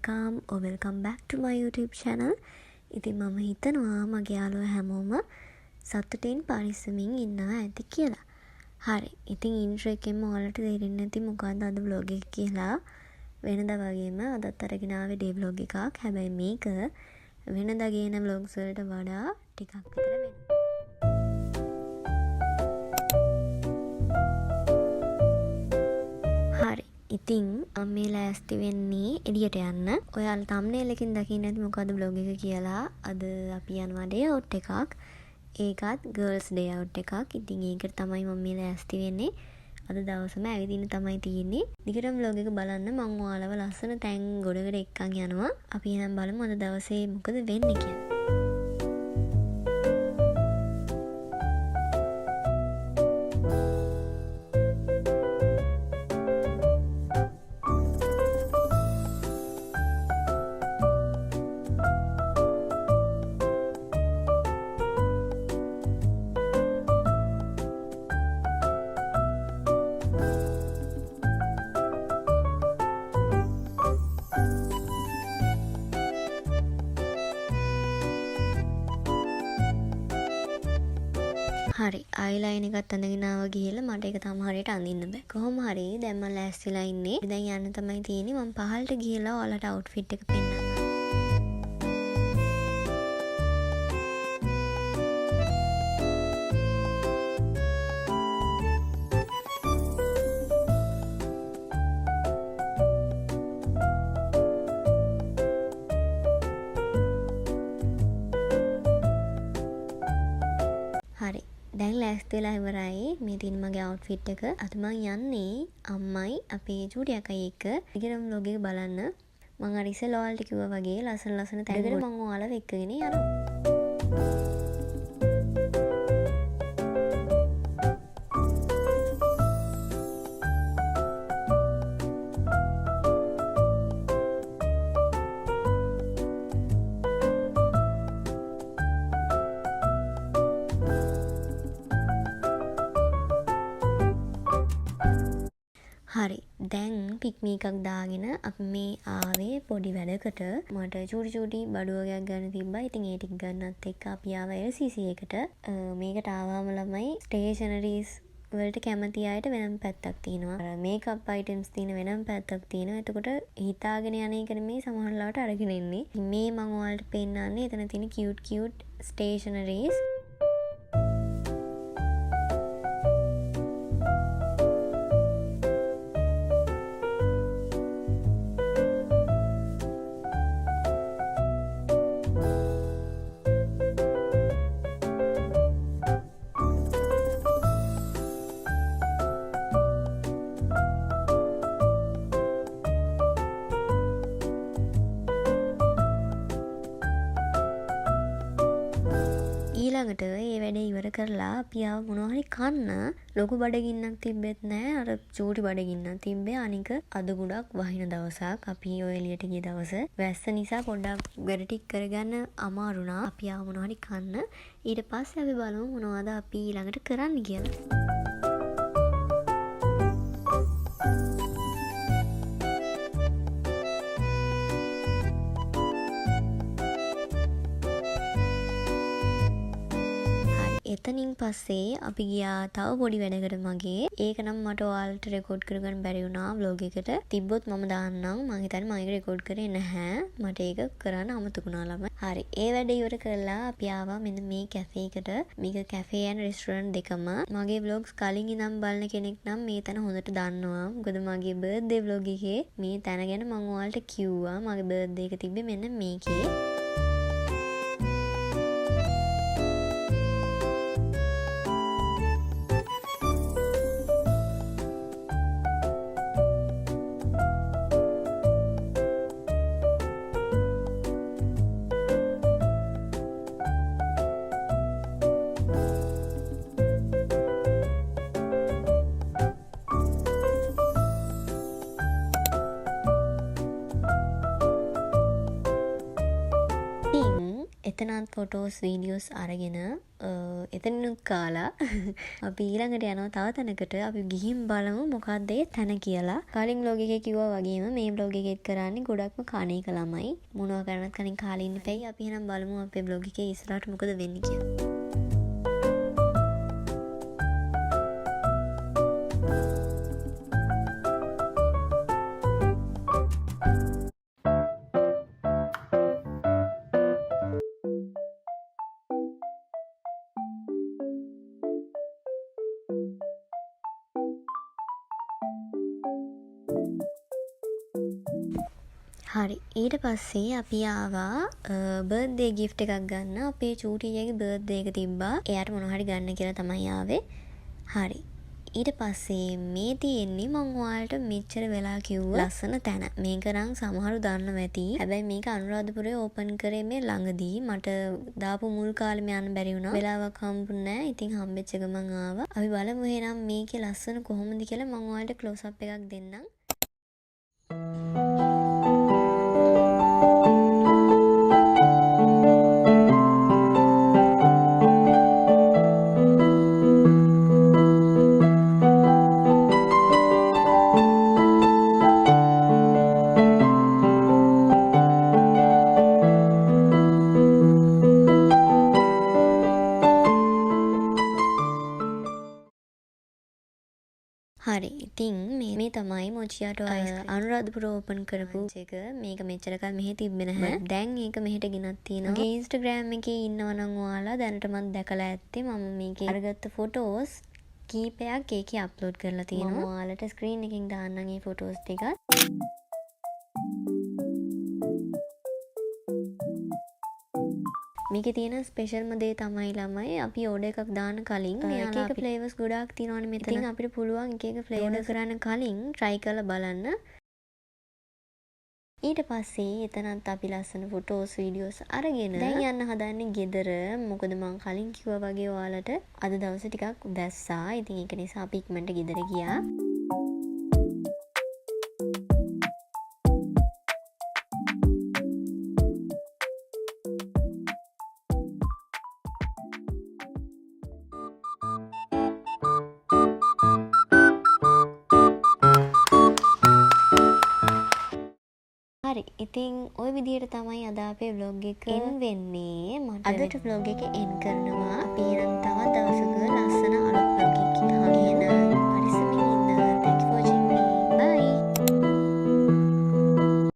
Welcome or welcome back to my YouTube channel. ඉතින් මම හිතනවා මගේ යාළුවෝ හැමෝම සතුටින් පරිස්සමින් ඉන්නවා ඇති කියලා. හරි. ඉතින් ඉන්ට්‍රෝ එකෙන්ම ඔයාලට තේරෙන්න ඇති මොකක්ද අද ව්ලොග් එක කියලා. වෙනදා වගේම අදත් අරගෙන ආවේ ඩේ ව්ලොග් එකක්. හැබැයි මේක වෙනදා ගේන ව්ලොග්ස් වලට වඩා ටිකක් විතර වෙනස්. හරි. ඉතින් මම මේ ලෑස්ති වෙන්නේ එළියට යන්න. ඔයාලා තම්නේල් එකෙන් දකින්න ඇති මොකද්ද ව්ලොග් එක කියලා. අද අපි යනවා ඩේ අවුට් එකක්. ඒකත් ගර්ල්ස් ඩේ අවුට් එකක්. ඉතින් ඒකට තමයි මම මේ ලෑස්ති වෙන්නේ. අද දවසම ඇවිදින්න තමයි තියෙන්නේ. දිගටම ව්ලොග් එක බලන්න. මං ඔයාලව ලස්සන තැන් ගොඩකට එක්කන් යනවා. අපි එහෙනම් බලමු අද දවසේ මොකද වෙන්නේ කියලා. හරි, අයිලයින් එකත් ඇඳගෙන ආවා ගිහිල්ලා මට ඒක තාම හරියට අඳින්න බෑ. කොහොම හරි දැන් මං ලෑස්තිලා ඉන්නේ. දැන් යන්න තමයි තියෙන්නේ. මං පහළට ගිහිල්ලා ඔයාලට අවුට්ෆිට් එක පෙන්නන්නම්. හරි. දැන් ලෑස්ති වෙලා ඉවරයි. මේ තියෙන මගේ අවුට්ෆිට් එක. අද මං යන්නේ අම්මයි අපේ චූටි අක්කයි එක්ක. දිගටම ව්ලොග් එක බලන්න. මං අර ඉස්සෙල්ලා ඔයාලට කිව්වා වගේ ලස්සන ලස්සන තැන්වලට මං ඔයාලව එක්කගෙන යනවා. හරි, දැන් පික්මි එකක් දාගෙන අපි මේ ආවේ පොඩි වැඩකට. මට චූටි චූටි බඩු වගයක් ගන්න තිබ්බා. ඉතින් ඒ ටික ගන්නත් එක්ක අපි ආවා LCC එකට. මේකට ආවම ළමයි ස්ටේෂනරීස් වලට කැමති අයට වෙනම පැත්තක් තියෙනවා. අර මේකප් අයිටම්ස් තියෙන වෙනම පැත්තක් තියෙනවා. එතකොට හිතාගෙන යන එක නෙමෙයි සමහර ලාවට අරගෙන එන්නේ. ඉතින් මේ මං ඔයාලට පෙන්නන්නේ එතන තියෙන කියුට් කියුට් ස්ටේෂනරීස්. ඊළඟට ඒ වැඩේ ඉවර කරලා අපි ආව මොනවා හරි කන්න. ලොකු බඩගින්නක් තිබ්බෙත් නෑ, අර චූටි බඩගින්නක් තිබ්බේ. අනික අද ගොඩක් වහින දවසක්. අපි ඔය එළියට ගිය දවස වැස්ස නිසා පොඩ්ඩක් වැඩ ටික කරගන්න අමාරු වුණා. අපි ආව මොනවා හරි කන්න. ඊට පස්සේ අපි බලමු මොනවද අපි ඊළඟට කරන්න කියලා. එතනින් පස්සේ අපි ගියා තව පොඩි වැඩකට මගේ. ඒක නම් මට ඔයාලට රෙකෝඩ් කරගන්න බැරි වුණා ව්ලොග් එකට. තිබ්බොත් මම දාන්නම්. මං හිතන්නේ මං ඒක රෙකෝඩ් කරේ නැහැ. මට ඒක කරන්න අමතක වුණා ළමයි. හරි. ඒ වැඩ ඉවර කරලා අපි ආවා මෙන්න මේ කැෆේ එකට. මේක කැෆේ ඇන්ඩ් රෙස්ටොරන්ට් දෙකම. මගේ ව්ලොග්ස් කලින් ඉඳන් බලන කෙනෙක් නම් මේ තැන හොඳට දන්නවා. මොකද මගේ බර්ත්ඩේ ව්ලොග් එකේ මේ තැන ගැන මං ඔයාලට කිව්වා. මගේ බර්ත්ඩේ එක තිබ්බේ මෙන්න මේකේ. එතනත් ෆොටෝස් වීඩියෝස් අරගෙන එතනිනුත් කාලා අපි ඊළඟට යනවා තව තැනකට. අපි ගිහින් බලමු මොකක්ද ඒ තැන කියලා. කලින් ව්ලොග් එකේ කිව්වා වගේම මේ ව්ලොග් එකෙත් කරන්නේ ගොඩක්ම කන එක ළමයි. මොනවා කරන්නත් කලින් කාලේ ඉන්න එපැයි. අපි එහෙනම් බලමු අපේ ව්ලොග් එකේ ඉස්සරහට මොකද වෙන්නේ කියලා. හරි, ඊට පස්සේ අපි ආවා බර්ත්ඩේ ගිෆ්ට් එකක් ගන්න. අපේ චූටි අයියාගේ බර්ත්ඩේ එක තිබ්බා. එයාට මොනවා හරි ගන්න කියලා තමයි ආවේ. හරි. ඊට පස්සේ මේ තියෙන්නේ මං ඔයාලට මෙච්චර වෙලා කිව්ව ලස්සන තැන. මේක නම් සමහරු දන්නවා ඇති. හැබැයි මේක අනුරාධපුරේ ඕපන් කරේ මේ ළඟදී. මට දාපු මුල් කාලෙම යන්න බැරි වුණා. වෙලාවක් හම්බුනේ නෑ. ඉතින් හම්බෙච්ච ගමන් ආවා. අපි බලමු එහෙනම් මේකේ ලස්සන කොහොමද කියලා. මං ඔයාලට ක්ලෝස් අප් එකක් දෙන්නම්. හරි, ඉතින් මේ තමයි මොචියාටෝ අයිස්ක්‍රීම් අනුරාධපුර ඕපන් කරපු එක. මේක මෙච්චර කල් මෙහෙ තිබ්බේ නැහැ. දැන් ඒක මෙහෙට ගෙනත් තියෙනවා. මගේ ඉන්ස්ටාග්‍රෑම් එකේ ඉන්නවා නම් ඔයාලා දැනටමත් දැකලා ඇත්තේ මම මේකේ අරගත්ත ෆොටෝස් කීපයක් ඒකේ අප්ලෝඩ් කරලා තියෙනවා. මම ඔයාලට ස්ක්‍රීන් එකෙන් දාන්නම් මේ ෆොටෝස් ටිකත්. මේකේ තියෙන ස්පෙෂල්ම දේ තමයි ළමයි අපි ඕඩර් එකක් දාන්න කලින් මෙයාලා එක එක ෆ්ලේවර්ස් ගොඩාක් තියෙනවනේ මෙතන. ඉතින් අපිට පුළුවන් එක එක ෆ්ලේවර් කරන්න කලින් try කරලා බලන්න. ඊට පස්සේ එතනත් අපි ලස්සන ෆොටෝස් වීඩියෝස් අරගෙන දැන් යන්න හදන්නේ ගෙදර. මොකද මං කලින් කිව්වා වගේ ඔයාලට අද දවසේ ටිකක් වැස්සා. ඉතින් ඒක නිසා අපි ඉක්මනට ගෙදර ගියා. හරි, ඉතින් ඔය විදිහට තමයි අද අපේ ව්ලොග් එක එන් වෙන්නේ. මට අදට ව්ලොග් එක එන් කරනවා. අපි එහෙනම් තවත් දවසක ලස්සන අලුත්